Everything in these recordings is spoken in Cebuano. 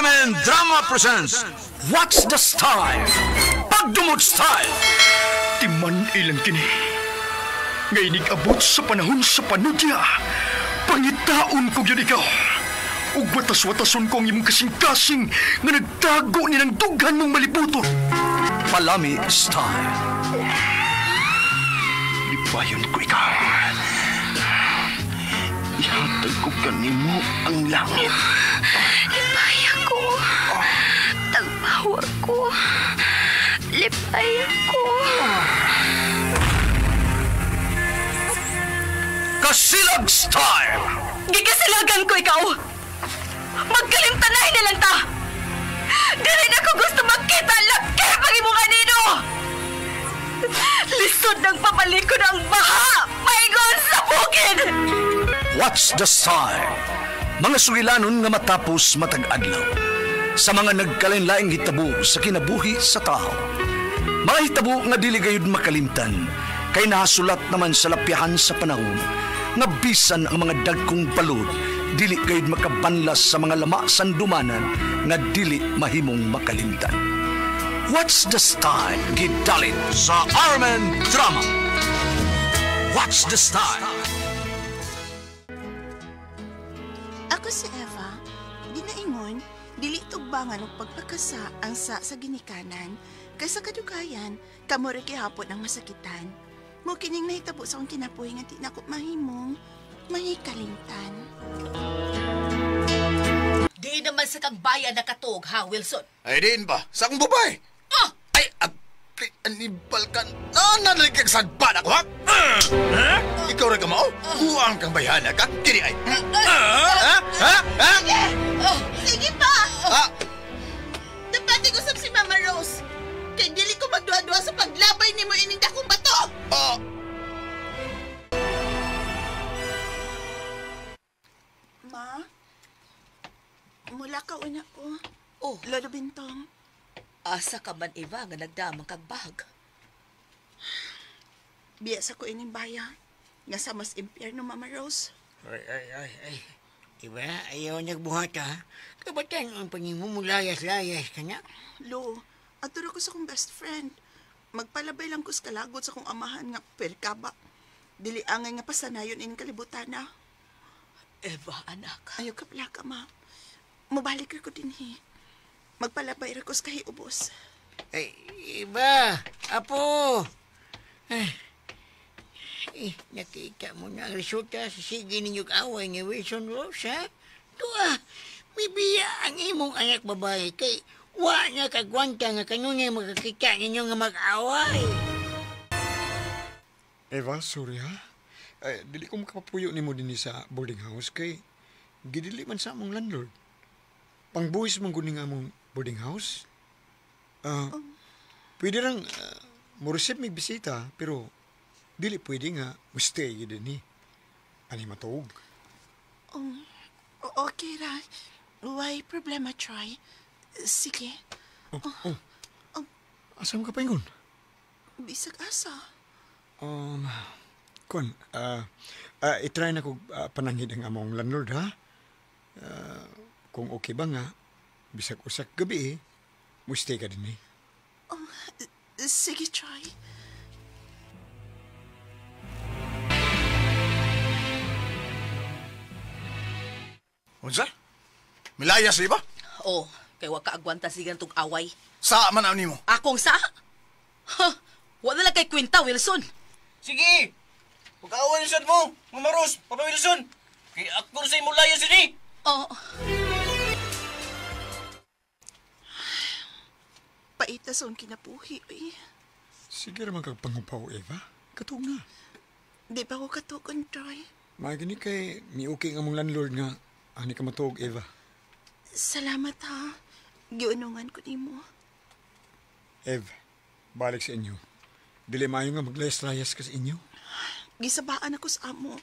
RMN Drama presents What's the Style? Pagdumot Style! Timan ilang kini. Ngay nag-abot sa panahon sa panudya. Pangitaon ko yun ikaw. Ug watas-watason ko ang imong kasing-kasing nga nagtago ni ng dughan mong malibuton. Palami Style. Lipayon ko ikaw. Ihatag ko kanimo ang langit. Lipay ako. Tagpawa ko. Lipay ako. Kasilag Style! Gikasilagan ko ikaw! Magkalimtanay na lang ta! Dili na ko gusto magkita laki pag imong anino! Lisod ng papalikod ang baha! Paingon sa bukid! What's the Style? Mga sugilanon nga matapos matag adlaw. Sa mga nagkalain-laing hitabo sa kinabuhi sa tao. Mga hitabo nga dili gayud makalimtan, kay nahasulat naman sa lapyahan sa panahon, nga bisan ang mga dagkong balod, dili gayud makabanlas sa mga lama sandumanan nga dili mahimong makalimtan. What's the Style? Gidalit sa RMN Drama. What's the Style? Ako si Eva, ginaingon, dili tugbangan og pagpakasa ang sa ginikanan, kaysa kadugayan, kamo ra gihapon ang masakitan. Mo kining nahitabo sa akong kinabuhi nga di nako mahimong mahikalimtan. Di naman sa kang bayan nakatuog, ha, Wilson? Ay, diin ba? Sa akong babae? Ah! Ay, anibal ka. Ah, naligag sagpan ako, ha? Ha? Ikaw rin ka mao? Buang kang bayhana ka? Kini ay. Ha? Ha? Ha? Sige! Sige pa! Ah! Dapat usap si Mama Rose. Kay dili ko magduha-duha sa paglabay nimo ining dakong bato. Ah! Ma, mula ka una ko. Oh. Lolo Bintong. Asa ka man, Eva, nga nagdamang kag bag. Biya sa ko ining baya. Nga sa mas impyerno, Mama Rose. Ay, ay, ay, ay. Diba, ayaw nagbuhat, ha? Kabatan ang pangimumulayas-layas ka na. Lo, aturo ko sa kong best friend. Magpalabay lang ko sa kalagot sa kong amahan nga perkaba. Dili angay nga pasanayon ining kalibutan na. Eva, anak. Ayaw ka plaka, ma. Mabalik ko din, he. Magpalabay ra ko sa kahiubos. Ay, iba, apo. Ay, eh, nakita mo na ang resulta sa sige ninyong away ni Wilson Rose, ha? Tuwa, bibiya ang imong anak babae kay wa na kagwanta nga kanunay makakita ninyo nga mag-away. Eva, sorry ha. Ay, dili ko makapapuyo nimo dinhi sa boarding house kay gidili man sa among landlord. Pangbuhis man gud ning among boarding house. Pwede rang mo receive mig bisita pero dili pwede nga mo stay gid dinhi. Ani matuog. Okay ra. Why problema, Troy? Sige. Oh. Asa mo ka paingon? Bisag asa. Kun, itry na ko pananghid ang among landlord, ha? Kung okay ba nga, bisag usak gabi eh, mo stay ka din eh. Oh, sige, Troy. Unsa? Milayas, di ba? Oh, kay wa ka agwanta sigan tong away. Sa man ang nimo? Akong sa? Ha, wala lang kay kwenta, Wilson. Sige! Pag-away na mo, Mama Rose, Papa Wilson. Kay ako sa imong layas ini. Oh. Paita sa akong kinabuhi, eh. Sige raman kag pangupaw, Eva. Katuog na. Di pa ko katugon, Troy. Maagini kay miuki nga mong landlord nga ani ka matuog, Eva. Salamat, ha. Giunungan ko nimo. Ev, balik sa inyo. Dili maayo nga maglayas-layas ka sa inyo. Gisabaan ako sa amo.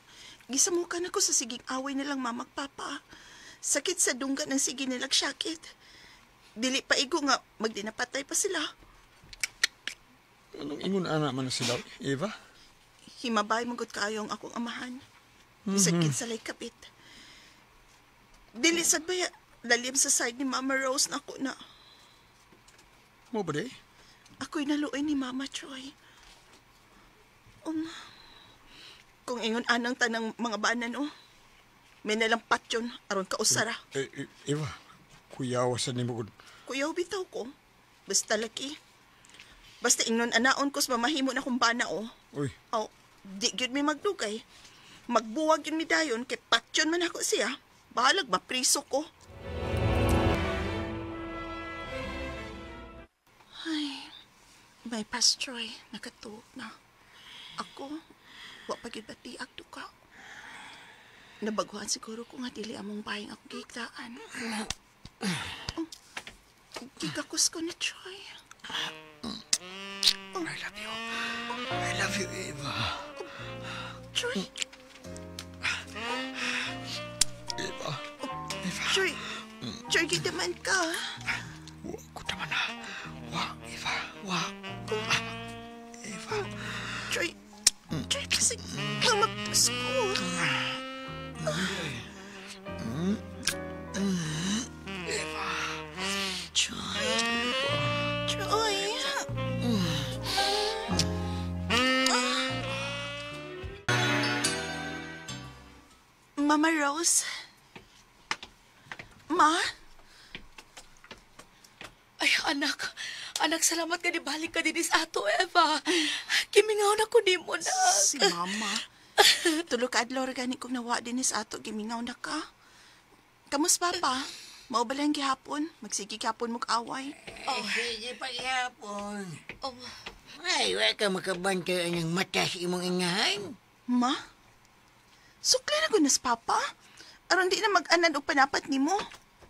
Gisamukan ako sa siging away nilang mamagpapa. Sakit sa dunggan ng sige nilang syakit. Dili pa igo nga magdinapatay pa sila. Anong ingon ana man na sila, Eva? Himabay magod kaayo ang akong amahan. Bisag kinsalay kapit. Dili sad baya Lalim sa side ni Mama Rose na ako na. Mo ba di? Ako'y naluoy ni Mama Troy. Kung ingon anang tanang mga banan, oh. May nalang patyon, aron kausara. Eva, kuyawa sa nimo. Kuyaw bitaw ko. Basta laki. Basta ingnon anaon ko sa mamahimo na kong bana, oh. Uy. Oh, di gyud mi magdugay. Magbuwag yun mi dayon, kay patyon man ako siya. Bahalag, mapriso ko. Ay, may pastroy, nakatuog na. Ako, wa pa gyud batiag duka. Nabaguhan siguro ko nga dili among bayang akong gigdaan. Oh, gigakos ko ni Troy. Oh. I love you. I love you, Eva. Oh, Troy. Eva. Oh, Eva. Troy. Troy, gitaman ka. Wa ko taman na. Wa, Eva. Wa. Eva. Troy. Troy, kasi kamagpas ko. Eva. Troy. Troy. Mama Rose. Ma? Ay, anak. Anak, salamat ka. Balik ka din sa ato, Eva. Kimingaw na ko ni mo na. Si Mama. Tulo ka adlaw ra gani kong nawa din sa ato. Gimingaw na ka. Kamus, Papa? Maubalang gihapon. Magsige gihapon mong away. Oh. Sige pa gihapon. Oh. Ay, wala ka makabantay ang mata sa imong inahan. Ma? Sukli na ko nas, Papa. Aron di na mag-anad og panapat nimo.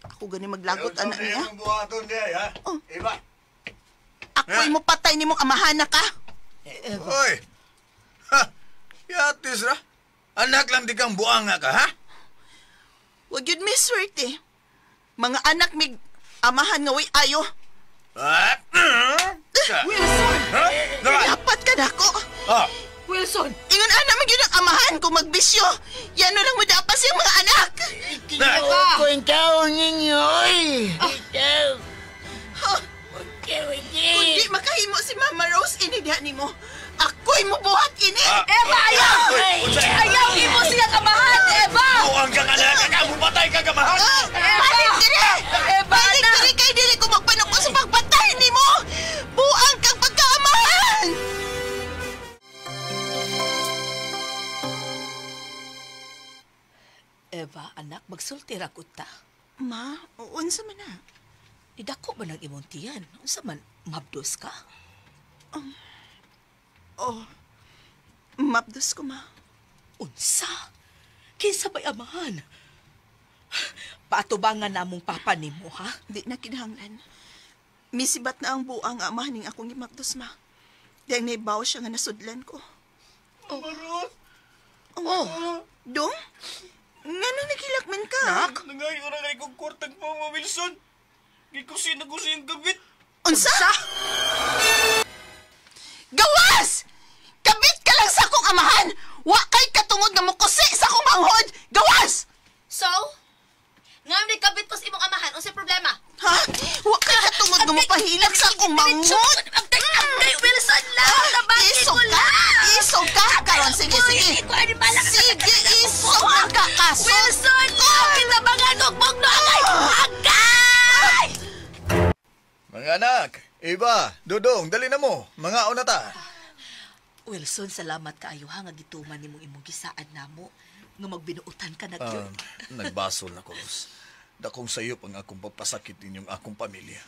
Ako gani maglagot anak niya. Buhaton niya, ha? Oh. Eva. Ako'y mo patay nimong amahan na ka. Eva. Oy. Ha? Yatis ra. Anak lang di kang buanga ka, ha? Wag yun may swerte. Mga anak mig amahan nga way ayo. Wilson! Ha? Dapat ka nako. Ah. Wilson! Ingon ana man gyud ang amahan kung magbisyo. Yan lang mo dapas yung mga anak. Eva! Kung taon ninyo, oy! Ikaw! Kundi makahimo si Mama Rose ini diha nimo. Ako'y mubuhat ini. Eva, ayaw! Ayaw imo siya kamahan, Eva! Buang kang anak, ka patay ka kamahan! Eva! Balik diri! Eva, Balik diri kay dili ko magpanuko sa pagpatay nimo! Buang kang pagkaamahan! Eva, anak, magsulti ra gud ta. Ma, unsa man na? Idako ba ng imong tiyan? Unsa man, mabdos ka? Oh, mabdos ko, ma. Unsa? Kinsa ba'y amahan? Paatubangan na mong papa nimo, ha? Di na kinahanglan. Misibat na ang buang amahan ning akong gimabdos, ma. Dahil naibaw siya nga nasudlan ko. Oh. Oh. Dong? Ngano nagilakman ka? Nak? Nangayo na kay kong kwartang Mama Wilson. Gikusin na ko siyang gabit. Unsa? Gawas! Kabit ka lang sa akong amahan! Wa kay katungod nga mukusi sa akong manghod! Gawas! So? Nga ni kabit ko sa imong amahan, unsay problema? Ha? Wa kay katungod nga mopahilak sa akong manghod! Agay, Wilson lang! Tabangin Isog ko ka! lang! Isog ka! Karon, sige, sige! Sige, isog lang ka! Kaso! Wilson lang! Kitabangan og bugno! Agay! Agay! Mga anak, Eva, Dudong, dali na mo. Mga una ta. Wilson, salamat kaayo ha nga gituman nimong imong gisaad namo nga magbinuotan ka na gyud. Nagbasol na ko, Ros. Dakong sayop ang akong pagpasakit ninyong akong pamilya.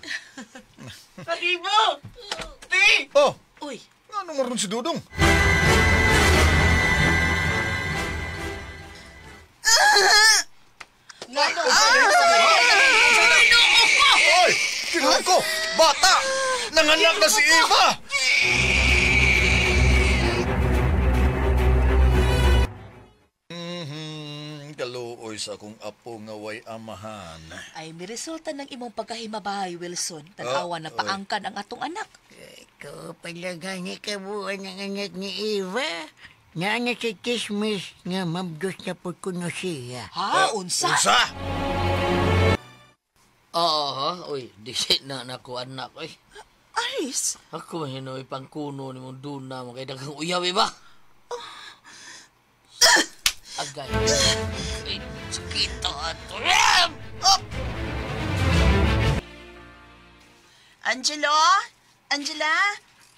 Kadiba! Ti! Oh! Uy! Ano maroon si Dudong? Ngano? Oy! Kinuha ko! Bata! Nanganak na si Eva! Kaluoy sa akong apo nga way amahan. Ay, may resulta ng imong pagkahimabahay, Wilson. Tanawa na paangkan ang atong anak. Ikaw pala gani kabuan ang anak ni Eva. Nga sa chismis nga mabdos na po kuno siya. Ha? Unsa? Unsa? Oo, ha? Uy, di na nako anak, oy. Aris! Ako mahinoy pangkuno ni mong duna mo kay daghang uyaw, iba. Agay. Ay, sakit ato. Oh! Angelo? Angela?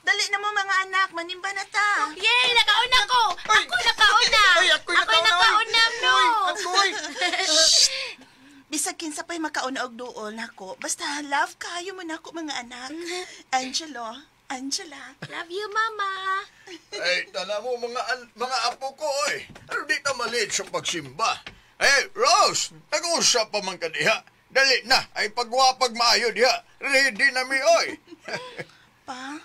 Dali na mo mga anak, manimba na ta. Yay, nakauna ko. Ako nakauna. Ay, ako'y Ako'y nakauna, nakauna, no. Ako'y. Bisag kinsa pa'y makauna og duol nako. Basta love kayo mo nako mga anak. Angelo, Angela. Love you, Mama. Ay, tala mo mga apo ko, oy. Ano di ta malit sa pagsimba? Eh, Rose, nag-usap pa man ka diha. Dali na, ay pagwapag maayo diha. Ready na mi, oy. Pa,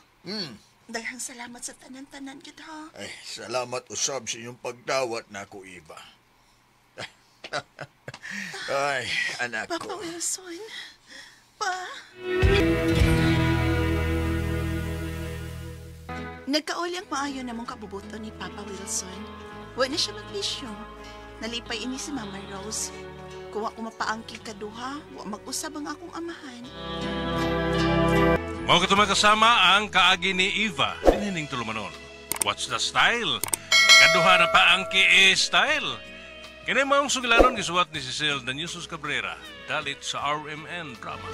daghang salamat sa tanan-tanan gid ha. Ay, salamat usab sa inyong pagdawat na ako, Iba. Ay, anak Papa ko. Wilson. Pa. Nagkauli ang maayo namong kabubuto ni Papa Wilson. Wa na siya magbisyo. Nalipay ini si Mama Rose. Kung ako mapaangkig kaduha, wa mag-usab ang akong amahan. Mao kato kasama ang kaagi ni Eva dinhining tulumanon. What's the style? Kaduha na pa ang ki style. Kini maong sugilanon gisuwat ni Cecil Danyusos Cabrera dalit sa RMN Drama.